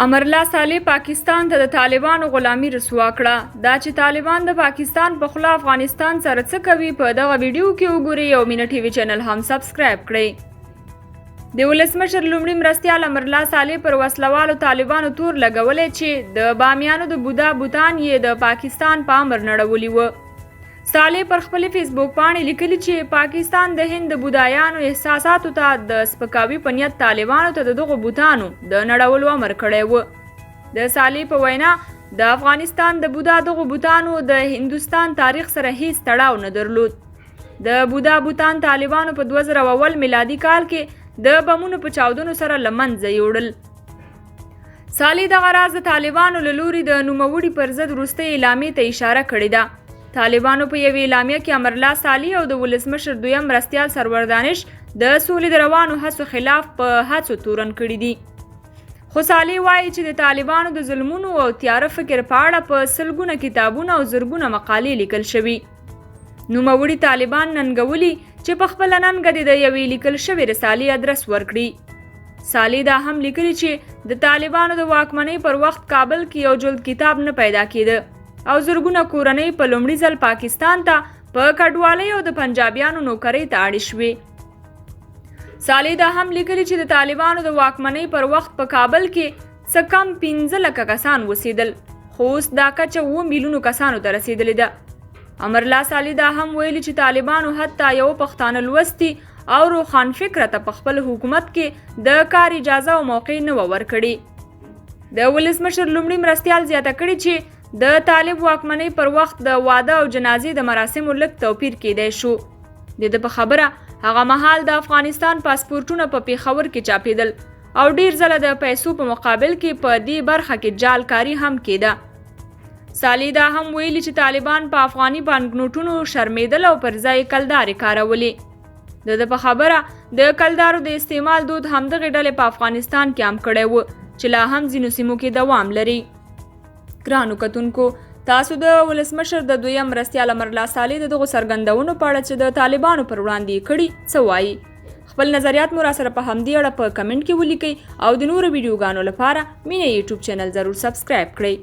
امرالله صالح پاکستان ته د طالبانو غلامي رسوا کړه. دا چې طالبان د پاکستان په خوله افغانستان سره څه کوي، په دغه ویډیو کې وګورئ او مینه ټي وي چینل هم سبسکرایب کړئ. د ولسمشر لومړي مرستیال امرالله صالح پر وسلوالو طالبانو تور لګولی چې د بامیانو د بودا بوتان یې د پاکستان په امر نړولي وو. صالح پر خپلې فیسبوک پاڼې لیکلي چې پاکستان د هند د بودایانو احساساتو ته د سپکاوي په نیت طالبانو ته د دغو بوتانو د نړولو امر کړی و. د صالح په وینا، د افغانستان د بودا دغو بوتانو د هندوستان تاریخ سره هیڅ تړاو نه درلود. د بودا بوتان طالبانو په 2001 میلادي کال کې د بمونو په چاودنو سره له منځه یوړل. صالح دغه راز د طالبانو له لوري د نوموړي پر ضد وروستۍ اعلامیې ته اشاره کړې ده. طالبانو په یوې اعلامیه کې امرالله صالح او د ولسمشر دویم مرستیال سرور دانش د سولې د روانو هڅو خلاف په هڅو تورن کړي دي. خو صالح وایي چې د طالبانو د ظلمونو او تیاره فکر په اړه په سلګونه کتابونه او زرګونه مقالې لیکل شوي. نوموړي طالبان ننګولي چې په خپله ننګه دې د یوې لیکل شوې رسالې ادرس ورکړي. صالح دا هم لیکلي چې د طالبانو د واکمنۍ پر وخت کابل کې یو جلد کتاب نه پیدا کېده او زرګونه کورنۍ په لومړي ځل پاکستان ته په کډوالۍ او د پنجابیانو نوکرۍ ته اړې شوې. صالح دا هم لیکلي چې د طالبانو د واکمنۍ پر وخت په کابل کې څه کم 15 لکه کسان وسېدل، خو اوس دا کچه 7 میلیونو کسانو ته رسېدلې ده. امرالله صالح دا هم ویلي چې طالبانو حتی یو پښتانه لوستي او روښانفکره ته په خپل حکومت کې د کار اجازه او موقع نه وه ورکړې. د ولسمشر لومړي مرستیال زیاته کړې چې د طالب واکمنۍ پر وخت د واده او جنازې د مراسمو لږ توپیر کېدای شو. د ده په خبره، هغه مهال د افغانستان پاسپورټونه په پېښور کې چاپېدل او ډېر ځله د پیسو په مقابل کې په دې برخه کې جعل کاري هم کېده. صالح دا هم ویلي چې طالبان په افغاني بانکنوټونو شرمېدل او پر ځای کلدارې کارولې. د ده په خبره، د کلدارو د استعمال دود همدغې ډلې په افغانستان کې عام کړی و چې لا هم ځینو سیمو کې دوام لري. ګرانو کتونکو، تاسو د ولسمشر د دویم مرستیال امرالله صالح د دغو څرګندونو په اړه چې د طالبانو پر وړاندې یې کړي څه وایي؟ خپل نظریات مو راسره په همدې اړه په کمنټ کې ولیکئ او د نورو ویډیوګانو لپاره مینه یوټیوب چینل ضرور سبسکرایب کړئ.